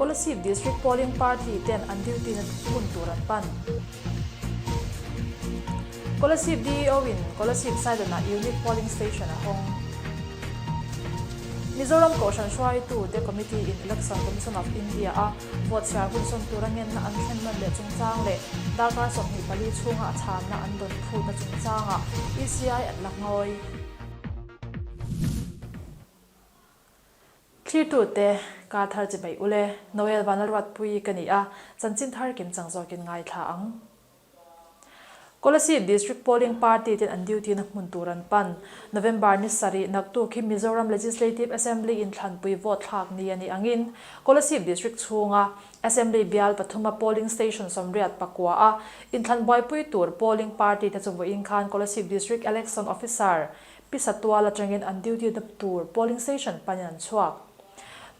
Kolasib District Polling Party ten an duty na hmun tur an pan. Kolasib DEO in Kolasib Saidan-ah Unit Polling Station a hawng. Mizoram Kohhran hruaitu te Committee in Election Commission of India a vote chhiar hun sawn tura ngenna an thlen nawn leh chungchang leh darkar 24 chhunga a chhanna an dawn phutna chungchangah ECI an la ngawi. Thlirtute, kar thar chi baih ule, Noel Vanlalruatpui ka ni a, chanchin thar kim chang zawkin ngaithla ang. Kolasib District Polling Party ten an duty na hmun tur an pan. November ni sarih naktuk hi Mizoram Legislative Assembly in thlanpui vote thlak ni a nih angin Kolasib District chhunga Assembly bial pathuma polling station 84 a inthlan buaipui tur polling party te chu vawiin khan Kolasib District Election Officer Pi Satual atangin an duty na tur polling station panin an chhuak.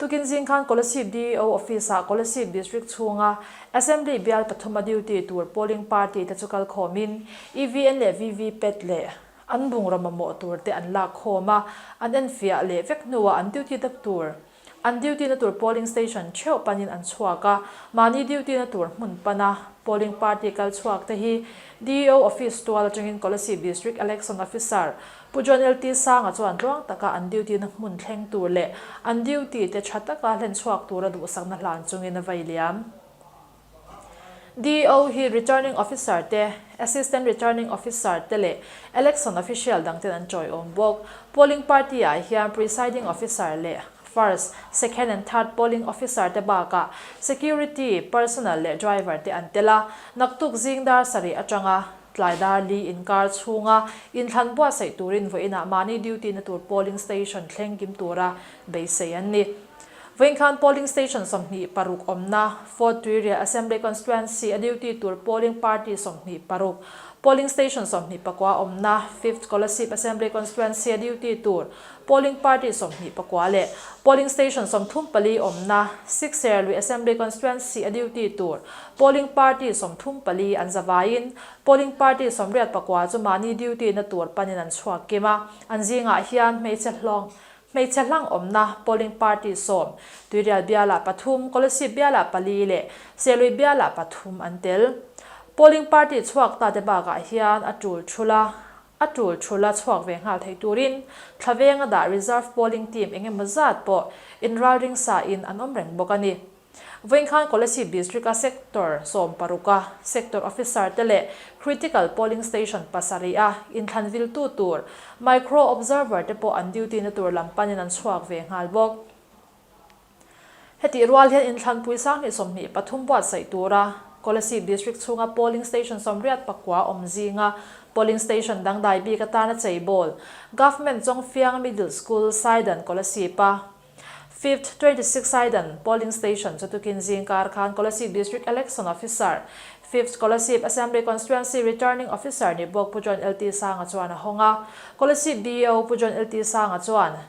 Tukin zing khan Kolasib DEO Office-ah Kolasib District chhunga Assembly bial pathuma duty tur polling party te chu kal khawmin EVN leh VVPAT leh an bungraw mamawh tur te an lak khawm a, an enfiah leh vek hnuah an duty na tur An duty na tur polling station theuh panin an chhuak a, mahni duty na tur hmun pana polling party kal chhuak te hi DEO office tual atangin Kolasib District Election Officer Pu John LT Sanga chuan tluang taka an duty na hmun thleng tur leh an duty te tha taka hlen chhuak tura duhsakna hlan chungin a vei liam. DEO hi Returning Officer te, Assistant Returning Officer te leh Election Official dang ten an chawiawm bawk. Polling Party ah hian Presiding Officer leh First, Second and Third Polling Officer te bakah Security Personnel leh Driver te an tel a. Naktuk zing dar sarih atanga tlai dar li inkar chhunga inthlan buatsaih turin vawiinah mahni duty na tur Polling Station thleng kim tura beisei an ni. Vawinkhan Polling Station 26 awmna Fort Tuirial Assembly Constituency a duty tur Polling Party 26, Polling Station 29 awmna Fifth Kolasib Assembly Constituency a duty tur Polling Party 24 leh Polling Station 34 awmna Sixth Serlui Assembly Constituency a duty tur Polling Party 34 an zavaiin Polling Party 84 chu mahni duty na tur panin an chhuak kim a, an zingah hian hmeichhe hlawng Hmeichhe hlang awmna polling party sawm, Tuirial bialah pathum, Kolasib bialah pali leh Serlui bialah pathum an tel. Polling party chhuak ta te bakah hian a tul thula a tul thula chhuak ve nghal thei turin Thlavenga dah reserve polling team eng emaw zat pawh inralring sa in an awm reng bawk a ni. Vawinkhan Kolasib District-a Sector 16-a Sector Officer te leh Critical Polling Station pasarih-a inthlan viltu tur Micro Observer te pawh an duty na tur lam panin an chhuak ve nghal bawk. Hetih rual hian inthlanpui 2023 buatsaih tura Kolasib District chhunga Polling Station 89 awm zinga Polling Station dangdai bik atana cheibawl Government Chawngfianga Middle School Saidan Kolasib-a Fifth 26 Saidan Polling Station chu tukin zingkar khan Kolasib District Election Officer, Fifth Kolasib Assembly Constituency Returning Officer ni bawk Pu John LT Sanga chuan a hawng a. Kolasib DEO Pu John LT Sanga chuan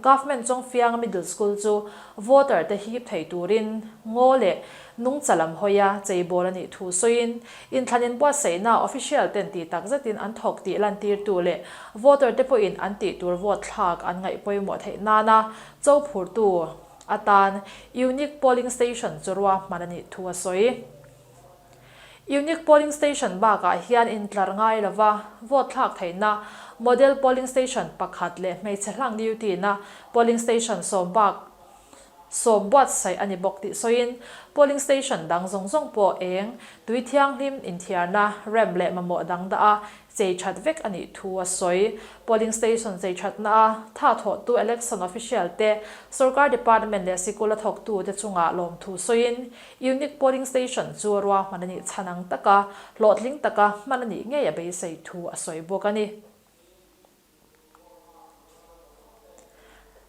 Government Chawngfianga Middle School chu voter te hip thei turin ngaw leh Nungcha lam hawia cheibawl a nih thu sawiin, inthlan inbuatsaihna official ten tih tak zetin an thawk tih lantirtu leh voter te pawhin an tih tur vote thlak an ngaih pawimawh theih nana cho phurtu atan Unique Polling Station chu ruahman a nih thu a sawi. Unique Polling Station bakah hian intlar ngai lova vote thlak theihna Model Polling Station pakhat leh hmeichhe hlang duty na Polling Station sawm bak Sawm buatsaih a ni bawk tih sawiin, polling station dang zawng zawng pawh eng, tui thianghlim, inthiarna, rem leh mamawh dang dah a, chei that vek a nih thu a sawi. Polling station chei thatna a tha thawhtu election official te, sorkar department leh sikul a thawktu te chungah lawmthu sawiin, unique polling station chu ruahman a nih chhan ang taka hlawhtling taka hman a nih ngei a beisei thu a sawi bawk a ni.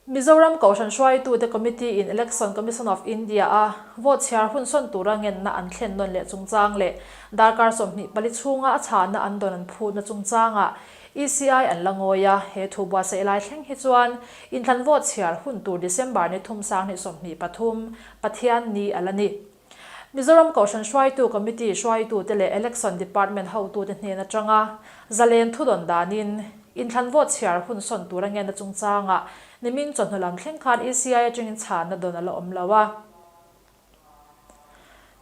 Mizoram Kohhran hruaitute Committee in Election Commission of India a vote chhiar hun sawn tura ngenna an thlen nawn leh chungchang leh darkar 24 chhunga a chhahna an dawn an phutna chungchangah ECI an la ngawi a, he thu buatsaih lai thleng hi chuan inthlan vote chhiar hun tur December ni thum 2023 Pathian ni a la ni. Mizoram Kohhran hruaitu Committee hruaitute leh Election Department hotute hnen atanga zalen thudawn danin inthlan vote chhiar hun sawn tura ngenna chungchangah nimin chawhnu lam thleng khan ECI atangin chhanna dawn a la awm lo a.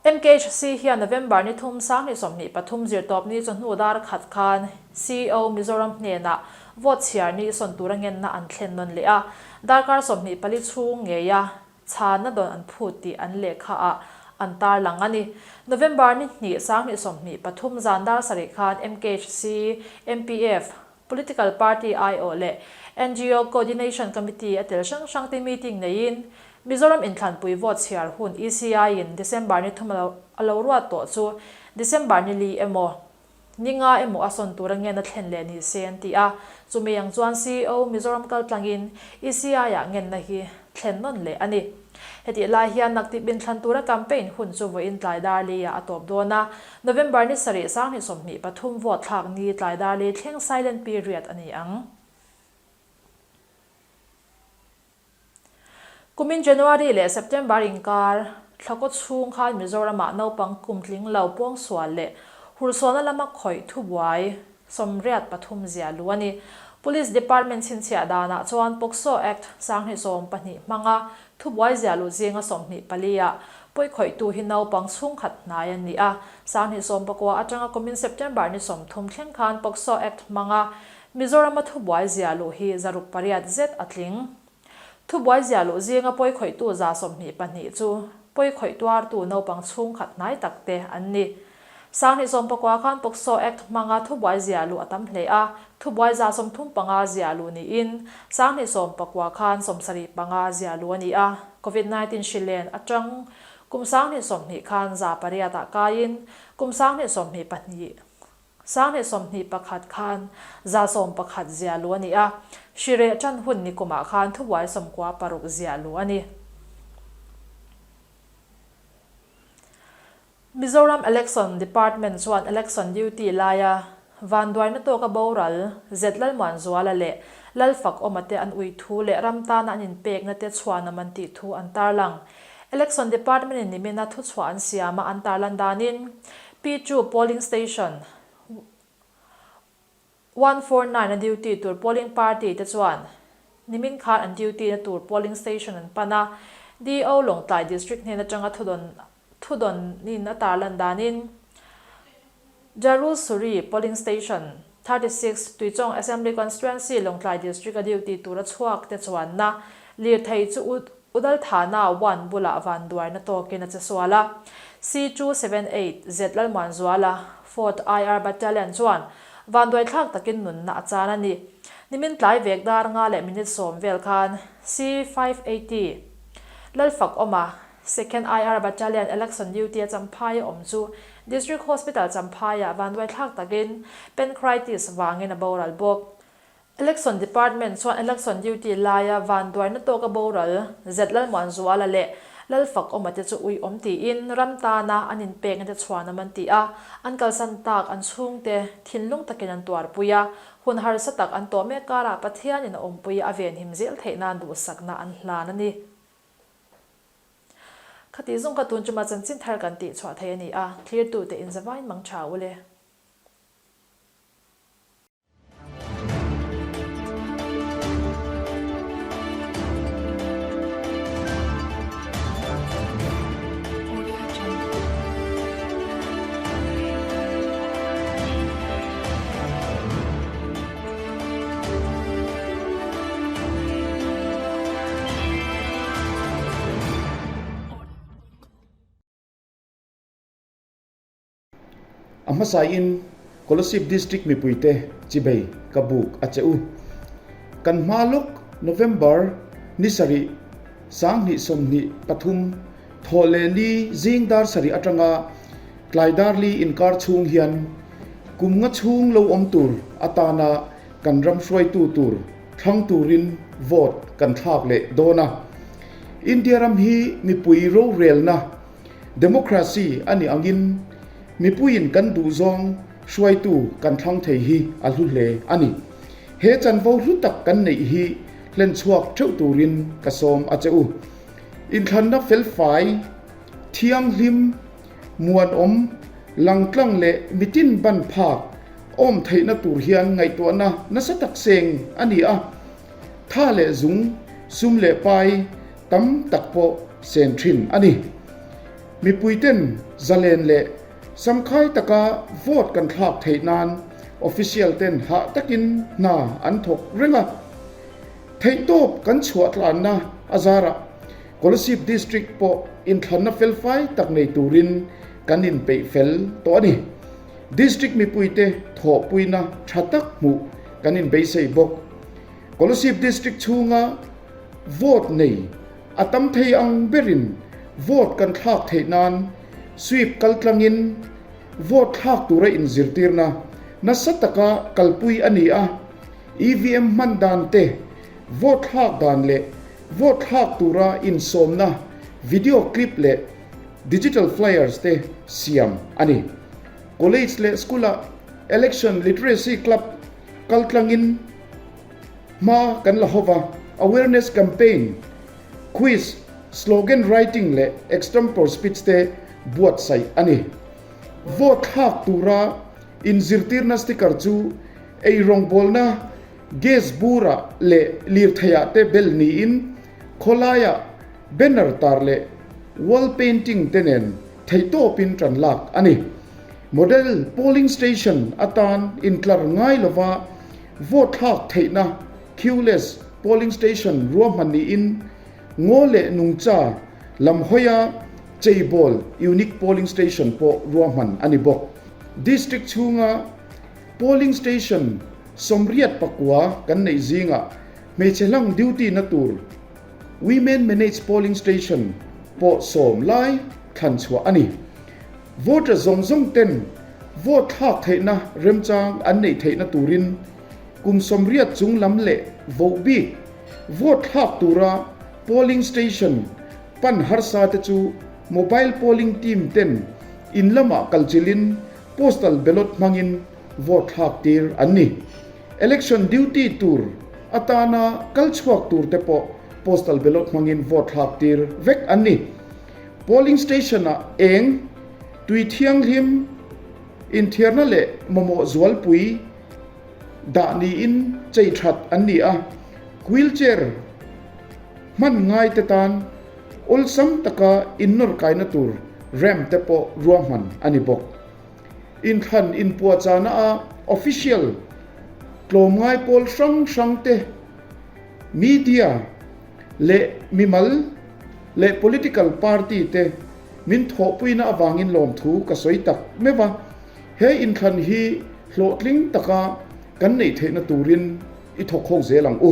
MKHC hian November ni thum 2023 zirtawpni chawhnu dar khat khan CEO Mizoram hnenah vote chhiar ni sawn tura ngenna an thlen nawn leh a, darkar 24 chhung ngeia chhanna dawn an phut tih an lehkha ah an tarlang a ni. November ni hnih 2023 zan dar sarih khan MKHC, MPF, Political Party aiawh leh ngo Coordination Committee a tel hrang hrang te meeting neiin Mizoram inthlanpui vote chhiar hun ECI in December ni thum a lo ruat tawh chu December ni li emaw ni nga emaw a sawn tura ngen a thlen leh ni se an ti a, chumi ang chuan ceo Mizoram kaltlangin ECI ah ngenna hi thlen nawn leh a ni. Hetih lai hian naktip inthlan tura campaign hun chu vawiin tlai dar li ah a tawp dawn a, November ni sarih 2023 vote thlak ni tlai dar li thleng silent period a ni ang. Kumin January leh September inkar thlakaw chhung khan Mizoramah naupang kum tling lo pawngsual leh hursualna lama khawih thubuai 83 zia lu a ni. Police Department chhinchhiah danah chuan POCSO Act 2010 hmanga thubuai zia luh zinga 24 ah pawikhawihtu hi naupang chhungkhat hnai an ni a. 2019 atanga kumin September ni 30 thleng khan POCSO Act hmanga Mizorama thubuai zia luh hi 608 zet a tling. Thubuai zia luh zinga pawikhawihtu 22 chu pawikhawih tuartu naupang chhungkhat hnai tak te an ni. 2019 khan POCSO Act hmanga thubuai zia luh a tam hle a, thubuai 35 zia luh niin 2019 khan 75 zia luh a ni a. Covid-19 hri len atang kum 2020 khan 800 ah kaiin kum 2022 2021 khan 11 zia luh a ni a, hri reh tan hun ni kumah khan thubuai 96 zia luh a ni. Mizoram Election Department chuan Election Duty laia vanduaina tawka boral Z Lalmuanzuala leh Lalfakawma te an ui thu leh ram tana an inpekna te chhuanam an tih thu an tarlang. Election Department in nimina thuchhuah an siama an tarlan danin P2 Polling Station 149 a duty tur polling party te chuan nimin khan an duty na tur polling station an pan a, DO Lawngtlai District hnen atanga thudawn thudawnin a tarlan danin Jarul Suri polling station 36 Tuichawng Assembly Constituency Lawngtlai District a duty tura chhuak te chuanna lirthei chu Udalthana one bulah vanduaina tawkin a che sual a. C278 Z Lalmuanzuala, Fourth IR Battalion chuan vanduai thlak takin nunna a chan a ni. Nimin tlai vek dar nga leh minute sawm vel khan C580 Lalfakawma, Second IR Battalion Election Duty a Champhai a awm chu District Hospital Champhaiah vanduai thlak takin Pancreatitis vangin a boral bawk. Election Department chuan Election Duty laia vanduaina tawka boral Z Lalmuanzuala leh Lalfakawma te chu ui awm tiin ram tana an inpekna te chhuanam an ti a, an kalsan tak an chhungte thinlung takin an tuarpui a, hun harsa tak an tawh mek karah Pathianin a awmpui a venhim zel theih nan duhsakna an hlan a ni. Khati zawng kha tun chuma chanchin thar kan tih chhuah thei a ni a, thlirtute inzavain mang tha ule. A hmasain Kolasib District mipuite chibei ka buk a che u. Kan hma lawk November ni sarih 2023 thawh leh li zing dar sarih atanga tlai dar li inkar chhung hian kum nga chhung lo awm tur atana kan ram hruaitu tur thlang turin vote kan thlak leh dawn a. India ram hi mipui rorelna Democracy a nih angin mipuiin kan duhzawng hruaitu kan thlang thei hi a hlu hle a ni. He chanvo hlu tak kan neih hi hlen chhuak theuh turin ka sawm a che u. Inthlanna felfai, thianghlim, muanawm, langtlang leh mitin ban phak awm theihna tur hian ngaihtuahna nasa tak seng a ni a. Tha leh zung, sum leh pai tam tak pawh sen thin a ni. Mipuiten zalen leh samkhai taka vote kan thlak theih nan official ten hah takin hna an thawk reng a. Theihtawp kan chhuah tlanna a zarah Kolasib District pawh inthlanna felfai tak nei turin kan inpeih fel tawh a ni. District mipuite thawhpuina tha tak hmuh kan inbeisei bawk. Kolasib District chhunga vote nei a tam thei ang berin vote kan thlak theih nan sweep kaltlangin vote thlak tura inzirtirna nasa taka kalpui a ni a, EVM hman dan te, vote thlak dan leh vote thlak tura insawmna video clip leh digital flyers te siam a ni. College leh school-ah Election Literacy Club kaltlangin hma kan la hova, awareness campaign, quiz, slogan writing leh extempore speech te buatsaih a ni. Vote thlak tura inzirtirna sticker chu eirawngbawlna gas burah leh lirtheiah te bel niin khawlaiah banner tar leh wall painting te nen theihtawpin tan lak a ni. Model polling station atan intlar ngai lova vote thlak theihna queueless polling station ruahman niin ngaw leh nungcha lam hawia cheibawl unique polling station pawh ruahman a ni bawk. District chhunga polling station 84 kan neih zingah hmeichhe hlang duty na tur Women Managed Polling Station pawh 10 lai thlan chhuah a ni. Voter zawng zawng ten vote thlak theihna remchang an neih theihna turin kum 80 chung lam leh voh bik vote thlak tura polling station pan harsa te chu mobile polling team ten in lamah kalchilhin postal ballot hmangin vote thlak tir an ni. Election duty tur atana kal chhuak tur te pawh postal ballot hmangin vote thlak tir vek an ni. Polling station-ah eng, tui thianghlim, inthiarna leh mamawh zualpui dah niin chei that an ni a, wheelchair hman ngai te tan awlsam taka innawr kaina tur ramp te pawh ruahman a ni bawk. Inthlan inpuahchahna a official tlawmngai pawl hrang hrang te, media leh mimal leh political party te min thawhpuina avangin lawmthu ka sawi tak meuh a, he inthlan hi hlawhtling taka kan neih theihna turin i thawk ho zel ang u.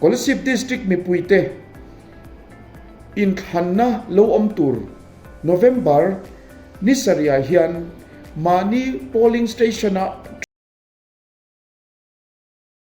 Kolasib District mipuite inthlanna lo awm tur November ni sarihah hian mahni polling station-ah